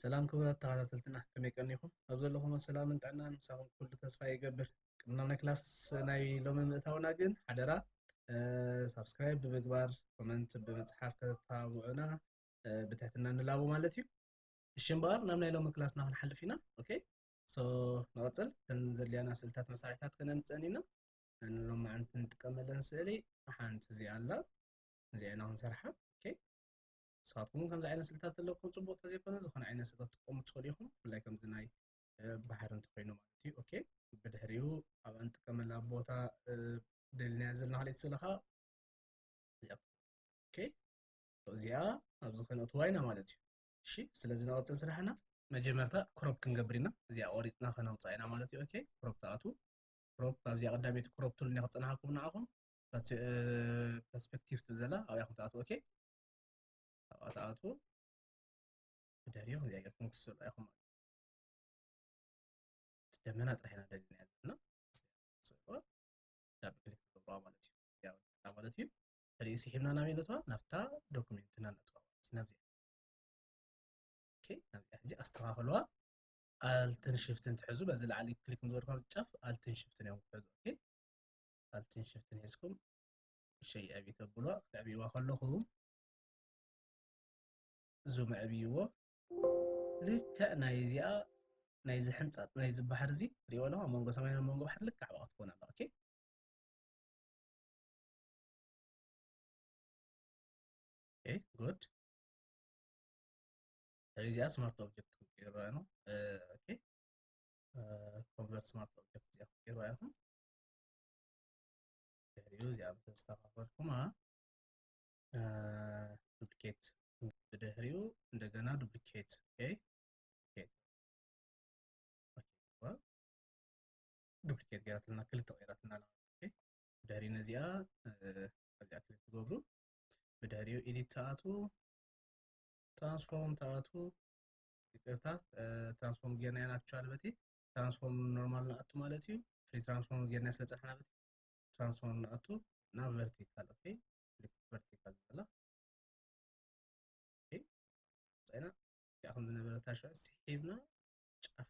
ሰላም ክቡራት ተኸታተልትና፣ ከመይ ቀኒኹም? ኣብ ዘለኹም ሰላምን ጥዕናን ምሳኹም ኩሉ ተስፋ ይገብር። ቅድሚ ናብ ናይ ክላስ ናይ ሎሚ ምእታውና ግን ሓደራ ሳብስክራይብ ብምግባር ኮመንት ብምፅሓፍ ከተተባብዑና ብትሕትና ንላቦ ማለት እዩ። እሺ እምበኣር ናብ ናይ ሎሚ ክላስና ክንሓልፍ ኢና። ኦኬ፣ ሶ ንቐፅል። እተን ዘድልያና ስእልታት መሳርሒታት ከነምፅአን ኢና። ንሎማዓንቲ ንጥቀመለን ስእሊ ሓንቲ እዚኣ ኣላ። እዚኣ ኢና ክንሰርሓ። ኦኬ፣ ንስኻትኩም ከምዚ ዓይነት ስእልታት ዘለኩም ፅቡቅ ተዘይኮነ ዝኾነ ዓይነት ስእልታት ትጥቀሙ ትኽእሉ ኢኹም። ብፍላይ ከምዚ ናይ ባሕሪ እንተኮይኑ ማለት እዩ። ኦኬ፣ ብድሕሪኡ ኣብኣ ንጥቀመላ ቦታ ደሊናያ ዘለና ካልኣይቲ ስእሊ ከዓ እዚኣ። ኦኬ፣ እዚኣ ኣብዚ ከነእትዋ ኢና ማለት እዩ። እሺ፣ ስለዚ ንቐፅል ስራሕና መጀመርታ ክሮፕ ክንገብር ኢና። እዚኣ ቆሪፅና ከነውፅኣ ኢና ማለት እዩ። ኦኬ፣ ክሮፕ ትኣትዉ። ክሮፕ ኣብዚኣ ቀዳመይቲ ክሮፕ ቱል እኒኣ ክፀናሓኩም ንዓኹም ፐርስፔክቲቭ ትብል ዘላ ኣብያ ክትኣትዉ። ኦኬ፣ ኣብኣ ትኣትዉ። ብድሕሪኡ ከምዚኣ ጌርኩም ክትስእሉ ኢኹም ማለት እዩ። እቲ ደመና ጥራሕ ኢና ደሊናዮ ዘለና። ስእልዋ ዳብል ክሊክ ንገብረዋ ማለት እዩ። ያው ማለት እዩ። ድሕሪኡ ስሒብና ናበይ ነእትዋ? ናብታ ዶክሜንትና ነእትዋ ማለት እዩ። ናብዚኣ። ኦኬ፣ ናብዚኣ ሕጂ ኣስተኻኽልዋ። ኣልትን ሽፍትን ትሕዙ። በዚ ላዕሊ ክሊክ ንዝበልኩም ጫፍ ኣልትን ሽፍትን እዮም ክትሕዙ። ኦኬ፣ ኣልትን ሽፍትን ሒዝኩም ሸይ ዕብይ ተብልዋ። ክትዕብይዋ ከለኹም ዙም ዕብይዎ። ልክዕ ናይዚኣ፣ ናይዚ ሕንጻጽ ናይዚ ባሕሪ እዚ ትሪእዎ ኣለኹም፣ ኣብ መንጎ ሰማይን ኣብ መንጎ ባሕሪ ልክዕ ኣብኣ ክትኮን ኣላ። ኦኬ፣ ኦኬ፣ ጉድ። ድሕሪ እዚኣ ስማርት ኦብጀክት ክትቅይሩዋ ነው። ኦኬ፣ ኮንቨርት ስማርት ኦብጀክት እዚኣ ክትቅይሩዋ ኢኹም። ድሕሪኡ እዚኣ ምስ ኣስተኻኸልኩማ፣ ዱፕሊኬት፣ ብድሕሪኡ እንደገና ዱፕሊኬት። ኦኬ፣ ዱፕሊኬት ገይራትልና፣ ክልተ ቀይራትና ኣላ። ኦኬ፣ ድሕሪ ነዚኣ፣ እዚኣ ክሊክ ትገብሩ፣ ብድሕሪኡ ኤዲት ትኣትዉ፣ ትራንስፎርም ትኣትዉ። ይቅርታ፣ ትራንስፎርም ጌርና ኢና ኣክቹዋሊ፣ በቲ ትራንስፎርም ኖርማል ንኣቱ ማለት እዩ። ፍሪ ትራንስፎርም ጌርና ስለ ጸናሕና፣ በቲ ትራንስፎርም ንኣቱ እና ቨርቲካል። ኦኬ፣ ቨርቲካል ንብላ። ኦኬ፣ ጸና እዚኣ ከም ዝነበረ ታሽዋ ስሒብና ጫፍ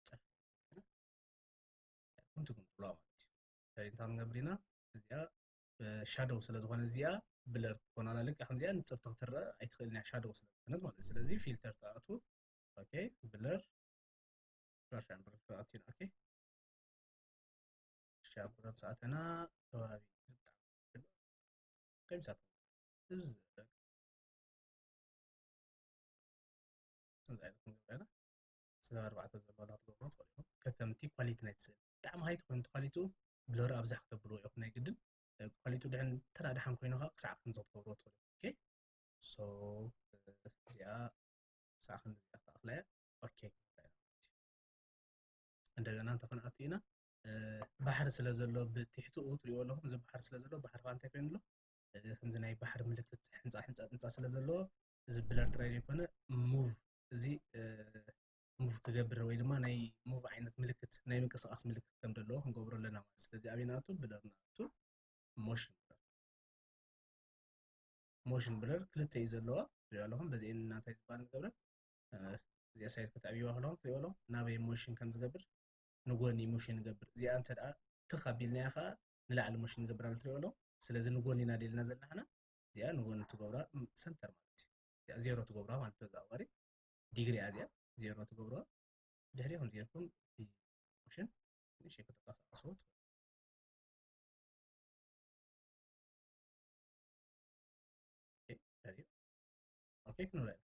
ጫፍ ትግምጥዋ ማለት እዩ። ድሕሪ እንታይ ክንገብር ኢና? እዚኣ ሻዶው ስለ ዝኾነ እዚኣ ብለር ክትኮን ኣላ። ልክዕ ከምዚኣ ንጽብቲ ክትረአ ኣይትኽእልን እያ፣ ሻዶው ስለ ዝኾነት ማለት እዩ። ስለዚ ፊልተር ትኣትዉ። ኦኬ፣ ብለር ሻምብር ትኣትዩ። ኦኬ፣ ሻምብር ኣብ ሰዓትና ከባቢ እዚ ብጣዕሚ ከምሳት እዚ ከምዚ ዓይነት ክንገብር ኢና። ስለ ኣርባዕተ ዘለዋ ክትገብሩ ትኽእሉ ኢኹም። ከከምቲ ኳሊቲ ናይቲ ስእሊ። ብጣዕሚ ሃይ ተኾይኑ ኳሊቲኡ ብለር ኣብዛሕ ክተብልዎ ኢኹም ናይ ግድን። ኳሊቲኡ ድሕን ተራ ደሓን ኮይኑ ከዓ ክሳዕ ከምዚ ክትገብርዎ ትኽእሉ ኢኹም። ኦኬ፣ ሶ እዚኣ ክሳዕ ከምዚ እዚኣ ክኣኽላ እያ። ኦኬ፣ እንደገና እንተ ክንኣቱ ኢና፣ እ፣ ባሕሪ ስለ ዘሎ ብትሕትኡ ትሪእዎ ኣለኹም። እዚ ባሕሪ ስለ ዘሎ፣ ባሕሪ ከዓ እንታይ ኮይኑ ኣሎ? እ፣ ከምዚ ናይ ባሕሪ ምልክት ሕንፃ፣ ሕንፃ፣ ሕንፃ ስለ ዘለዎ፣ እዚ ብለር ጥራይ ዘይኮነ፣ ሙቭ፣ እዚ፣ እ፣ ሙቭ ክገብር ወይ ድማ ናይ ሙቭ ዓይነት ምልክት፣ ናይ ምንቅስቃስ ምልክት ከም ዘለዎ ክንገብሮ ኣለና ማለት። ስለዚ ኣበይ ንኣቱ? ብለር ንኣቱ፣ ሞሽን። ሞሽን ብለር ክልተ እዩ ዘለዋ፣ ትሪኦ ኣለኹም። በዚአን እና እንታይ ዝበሃል ንገብረን? እ፣ እዚኣ ሳይዝ ከተዕብይዋ ከለኹም ትሪኦ ኣለኹም ናበይ ሞሽን ከም ዝገብር፣ ንጎኒ ሞሽን ይገብር። እዚኣ እንተ ደኣ ትኽ ኣቢልናያ ከኣ ንላዕሊ ሞሽን ይገብር ኣሎ፣ ትሪኦ ኣለኹም። ስለዚ ንጎኒ ኢና ደሊና ዘለና ሕና። እዚኣ ንጎኒ ትገብራ፣ ም፣ ሰንተር ማለት እዩ። እዚኣ ዜሮ ትገብራ ማለት ተዘዋዋሪ ዲግሪ እያ። እዚኣ ዜሮ ትገብራ። ድሕሪ ከም ዜርኩም እቲ ሞሽን ንእሽተይ ከተንቀሳቕስዎ ትኽእሉ። ኦኬ፣ ኦኬ፣ ክንብላ ኢና።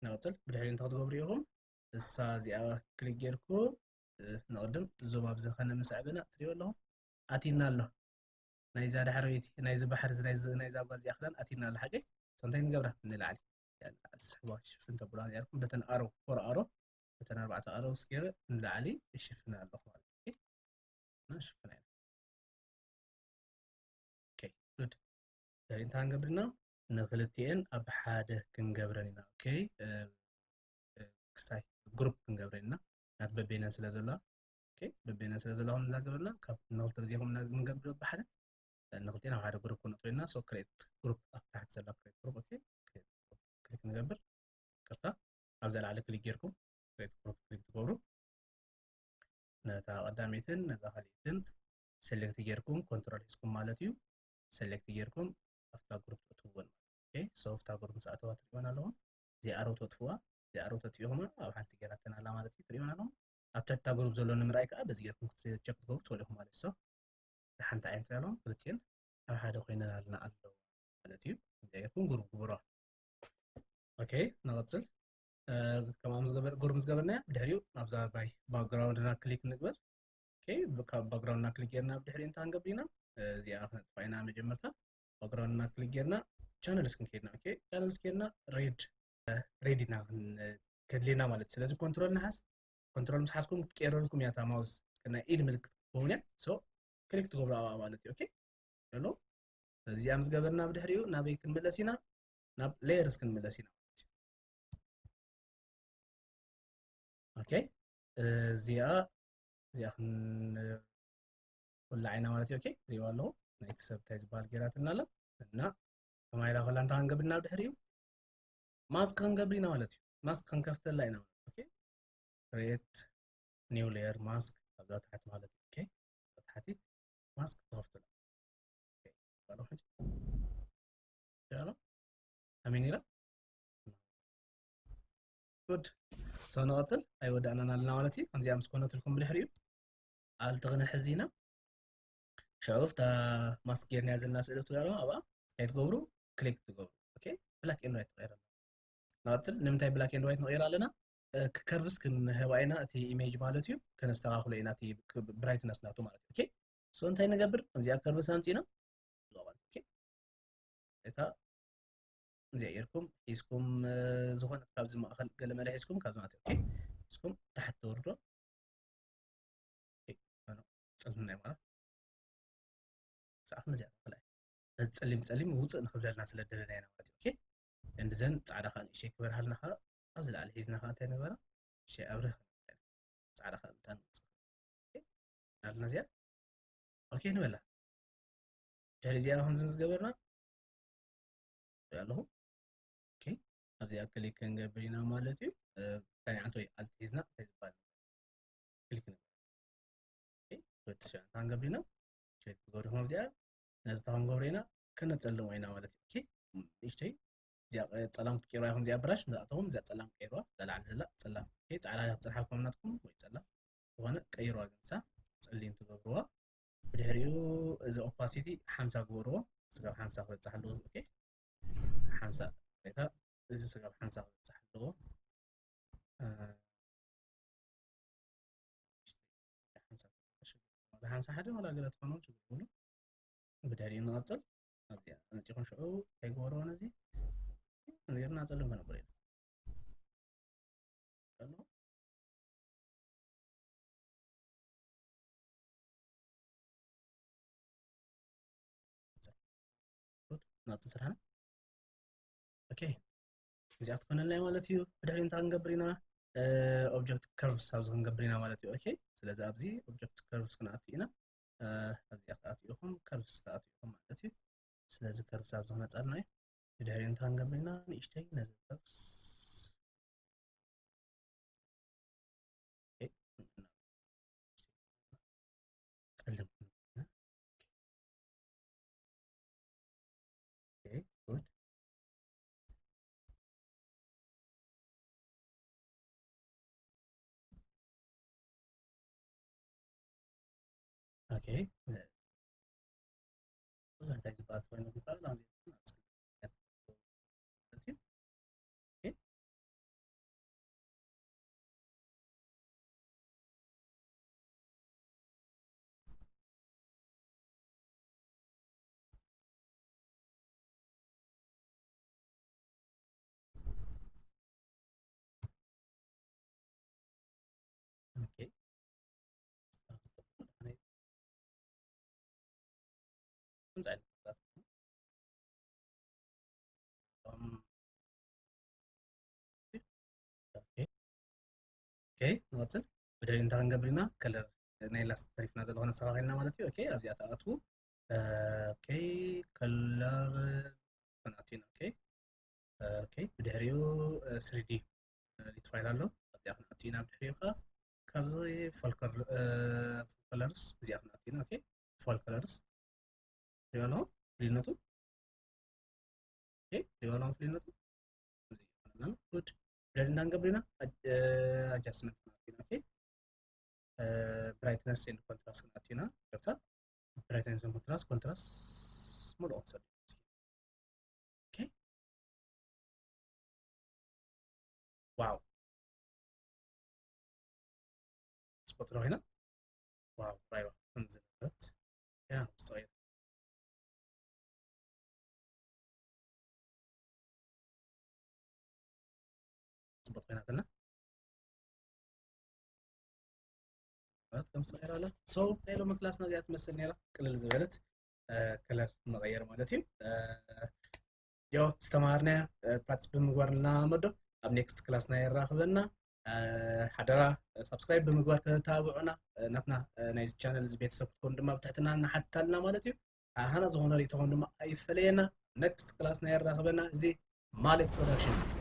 ንቐጽል። ብድሕሪ እንታይ ክትገብሩ ኢኹም? እሳ እዚኣ ክሊክ ጌርኩም፣ እ፣ ንቕድም ዙም ኣብዚ ከነ ምስ ኣዕበና ትሪእዎ ኣለኹም። ኣቲና ኣሎ። ናይዛ ዳሕረወይቲ፣ ናይዚ ባሕሪ፣ ናይዚ፣ ናይዛ ጓል እዚኣ ክዳን ኣቲና ኣሎ። ሓቀይ? እቶ እንታይ ንገብራ? ንላዕሊ። ንላዕሊ ትስሕቧ፣ ሽፍን ተብላ ነርኩም። በተን ኣሮ፣ ፎር ኣሮ፣ በተን ኣርባዕተ ኣሮ ምስ ገይረ ንላዕሊ እሽፍና ኣለኹ ማለት እዩ። እና ሽፍና ኢና። ኦኬ፣ ጉድ። ድሕሪ እንታይ ክንገብር ኢና? ንክልቲኤን ኣብ ሓደ ክንገብረን ኢና። ኦኬ፣ እ፣ እ፣ ክሳይ ግሩፕ ክንገብረን ኢና። ናት በበይነን ስለ ዘለዋ፣ ኦኬ፣ በበይነን ስለ ዘለዋ ከም እንዳገበርና ካብ ንክልተ ግዜ ከም እንዳ-፣ ክንገብር በብሓደ፣ እ፣ ንክልቲኤን ኣብ ሓደ ግሩፕ ክነእትወን ኢና። ሶ ክሬት ግሩፕ ኣብ ታሕቲ ዘላ ክሬት ግሩፕ፣ ኦኬ፣ ክሬት ግሩፕ ክሊክ ንገብር። ይቅርታ፣ ኣብዛ ላዕሊ ክሊክ ጌርኩም ክሬት ግሩፕ ክሊክ ትገብሩ። ነታ ቀዳመይትን ነዛ ካልኣይትን ሰሌክት ጌርኩም ኮንትሮል ሒዝኩም ማለት እዩ። ሰሌክት ጌርኩም ኣብታ ግሩፕ ትእትውወን። ኦኬ፣ ሶ ኣብታ ግሩፕ ምስ ኣተዋ ትሪእወን ኣለኹም። እዚኣ ኣረው ተጥፍዋ፣ እዚኣ ኣረው ተጥፊኹማ ኣብ ሓንቲ ጌራተን ኣላ ማለት እዩ። ትሪእወን ኣለኹም። ኣብ ትሕቲ እታ ግሩፕ ዘሎ ንምርኣይ ከዓ በዚ ጌርኩም ቸክ ክትገብሩ ትኽእሉ ኢኹም ማለት እዩ። ሶ ሓንቲ ዓይነት ኣለኹም፣ ክልቲኤን ኣብ ሓደ ኮይነን ኣለና ኣለዋ ማለት እዩ። እዚኣ ጌርኩም ግሩፕ ግበሮ። ኦኬ፣ ንቐጽል። እ፣ ከምኣ ምስ ገበር-፣ ግሩፕ ምስ ገበርናዮ፣ ብድሕሪኡ ኣብዛ ባይ ባክግራውንድና ክሊክ ንግበር። ኦኬ፣ ብ-፣ ካብ ባክግራውንድና ክሊክ ጌርና ብድሕሪኡ እንታይ ክንገብር ኢና? እ፣ እዚኣ ክነጥፋ ኢና መጀመርታ። ባክግራውንድና ክሊክ ጌርና ቻነልስ ክንከይድና። ኦኬ፣ ቻነልስ ጌርና ሬድ፣ እ፣ ሬድ ኢና ክን-፣ ከድልየና ማለት እዩ። ስለዚ ኮንትሮል ንሓዝ፣ ኮንትሮል ምስ ሓዝኩም ክትቀይረልኩም እያ እታ ማውስ፣ ናይ ኢድ ምልክት ክትከውን እያ። ሶ፣ ክሊክ ትገብሩ ኣብኣ ማለት እዩ። ኦኬ፣ ኣሎ። እዚኣ ምስ ገበርና ብድሕሪኡ ናበይ ክንምለስ ኢና? ናብ ሌየርስ ክንምለስ ኢና ማለት እዩ። ኦኬ፣ እዚኣ፣ እዚኣ ክን-፣ ወላዕ ኢና ማለት እዩ። ኦኬ፣ ሪእዋ ኣለኹ። ናይ ሰብ እንታይ ዝበሃል ጌራትና ኣላ። እና ከማይ ኢላ ከላ እንታይ ክንገብር ኢና ብድሕሪኡ? ማስክ ክንገብር ኢና ማለት እዩ። ማስክ ክንከፍተላ ኢና ማለት እዩ። ኦኬ፣ ክሬት ኒው ሌየር ማስክ ኣብዛ ታሕቲ ማለት እዩ። ኦኬ፣ ኣብዛ ታሕቲ ማስክ ትኸፍቱላ። ኦኬ፣ ባሎ ሕጂ። ያሎ፣ ኣሜን ኢላ። ጉድ። ሶ ንቐጽል፣ ኣይወዳእናን ኣለና ማለት እዩ። ከምዚኣ ምስ ኮነትልኩም ብድሕሪኡ ኣልቲ ክነሕዝ ኢና። ሽዑ ኣብታ ማስክ ጌርናያ ዘለና ስእሊ ትብላ ኣለዋ፣ ኣብኣ እንታይ ትገብሩ? ክሊክ ትገብሩ። ኦኬ፣ ብላክ ኤንድ ዋይት ትቐይር ኣለና። ንቐጽል፣ ንምንታይ ብላክ ኤንድ ዋይት ንቐይር ኣለና? እ፣ ክ-፣ ከርቭስ ክንህባ ኢና እቲ ኢሜጅ ማለት እዩ፣ ከነስተኻኽሎ ኢና እቲ ክ-፣ ብራይትነስ ናቱ ማለት እዩ። ኦኬ፣ ሶ እንታይ ንገብር? ከምዚኣ ከርቭስ ኣምጺና፣ ኦኬ፣ እታ እዚኣ ጌርኩም ሒዝኩም፣ እ፣ ዝኾነት ካብዚ ማእኸል ገለ መለ ሒዝኩም ካብዚ ማለት እዩ። ኦኬ፣ ሒዝኩም ታሕቲ ተወርዶ። ኦኬ፣ ጸልም ናይ ማለት ሳዕ ከምዚኣ ትኽእል። ነዚ ጸሊም ጸሊም ውጽእ ንኽብለልና ስለ ደለና ኢና ማለት እዩ። ኦኬ፣ እንድዘን ጻዕዳ ኸኣ ንእሽተይ ክበርሃልና ኸኣ ኣብዚ ላዕሊ ሒዝና ኸኣ እንታይ ንግበራ? እሺ፣ ኣብርህ ጻዕዳ ኸኣ እንታይ ንውጽእ? ኦኬ፣ ኣለና እዚኣ። ኦኬ ንበላ። ድሕሪ እዚኣ ከምዚ ምስ ገበርና ኣለኹ። ኦኬ፣ ኣብዚኣ ክሊክ ክንገብር ኢና ማለት እዩ። እ፣ እንታይ ዓይነት ወይ ኣልት ሒዝና እንታይ ዝበሃል ክሊክ ንገብር። ኦኬ፣ ወዲ ሸ-፣ እንታይ ክንገብር ኢና? ቼክ ክገብር ኢኹም ኣብዚኣ። ነዚ እንታይ ክንገብሮ ኢና? ከነጸልሞ ኢና ማለት እዩ። ኦኬ፣ ንእሽተይ እዚኣ ጸላም ክትቀይሩዋ ኢኹም። እዚኣ ብራሽ ምስ ኣተኹም እዚኣ ጸላም ቀይሩዋ። እዛ ላዕሊ ዘላ ጸላም። ኦኬ፣ ጻዕዳ ክትጽንሓልኩም ናትኩም ወይ ጸላም። ዝኾነ ቀይሩዋ፣ ግን ንሳ ጸሊም ትገብርዋ። ብድሕሪኡ እዚ ኦፓሲቲ ሓምሳ ግበርዎ። ስጋብ ሓምሳ ክበጽሕ ኣለዎ። ኦኬ፣ ሓምሳ። እዚ ስጋብ ሓምሳ ክበጽሕ ኣለዎ። እ፣ ሓምሳ ሓደ ዋላ ገለ ትኾኑ ችግር የብሉን። ብድሕሪኡ ንቐጽል። ኣብዚኣ መጺኹም ሽዑ እንታይ ግበርዎ ነዚ። ነዚርና ጸልም ከነብሎ ኢና። ናብቲ ስራሕና። ኦኬ፣ እዚኣ ክትኮነልና ማለት እዩ። ብድሕሪ እንታይ ክንገብር ኢና? ኦብጀክት ከርቭስ ኣብዚ ክንገብር ኢና ማለት እዩ። ኦኬ፣ ስለዚ ኣብዚ ኦብጀክት ከርቭስ ክንኣቱ ኢና። እ፣ ኣብዚኣ ክትኣትኡ ኢኹም፣ ከርቭስ ክትኣትኡ ኢኹም ማለት እዩ። ስለዚ ከርቭስ ኣብዚ ክመጻልና እዩ። ብድሕሪ እንታይ ክንገብር ኢና? ንእሽተይ ነዚ ከርቭስ ጸልም። ኦኬ፣ ጉድ። ኦኬ፣ ብዙሕ እንታይ ዝበሃል ኮይኑ ይበሃል? ኣንቢብኩም ኣብ ጸልም ማለት እዩ። ኦኬ። ኦኬ። ኦኬ፣ ንቐጽል። ብድሕሪ እንታይ ክንገብር ኢና? ከለር ናይ ላስት ተሪፍና ዘሎ ከነስተኻኺልና ማለት እዩ። ኦኬ፣ ኣብዚኣ ትኣትዉ። ኦኬ፣ ከለር ክንኣቱ ኢና። ኦኬ፣ okay ብድሕሪኡ ስሪ ዲ ሊት ፋይል ኣሎ። ኣብዚኣ ክንኣቱ ኢና። ብድሕሪኡ ከዓ ካብዚ ፎል ከለርስ እዚኣ ክንኣቱ ኢና። okay ፎል ከለርስ ሪኦ ኣለኹም ፍልይነቱ። okay ሪኦ ኣለኹም ፍልይነቱ። good። ብድሕሪ እንታይ ንገብር ኢና? ኣድጃስትመንት ክንኣቱ ኢና። okay ብራይትነስ ኤንድ ኮንትራስት ክንኣቱ ኢና። ይቅርታ፣ ብራይትነስ ኤንድ ኮንትራስት፣ ኮንትራስት ሙሉእ ክንሰዶ። okay ዋው፣ ስፖት ኮይና። ዋው፣ ራይዋ ከምዚ ዝነበረት ያ፣ ጽቡቅ ኮይናትና። ማለት ከም ስራ ኣላ። So ናይ ሎሚ ክላስና እዚኣ ትመስል ነይራ፣ ቅልል ዝበለት ከለር መቐየር ማለት እዩ። ዮ ዝተማሃርናዮ ፕራክቲስ ብምግባር ንለማመዶ። ኣብ ኔክስት ክላስና የራኽበና። ሓደራ ሳብስክራይብ ብምግባር ከተተባብዑና፣ ናትና ናይዚ ቻነል እዚ ቤተሰብ ክትኮኑ ድማ ብትሕትና ንሓትት ኣለና ማለት እዩ። ሃና ዝኾነ ርእይቶኹም ድማ ኣይፈለየና። ኔክስት ክላስና የራኽበና። እዚ ማለት ፕሮዳክሽን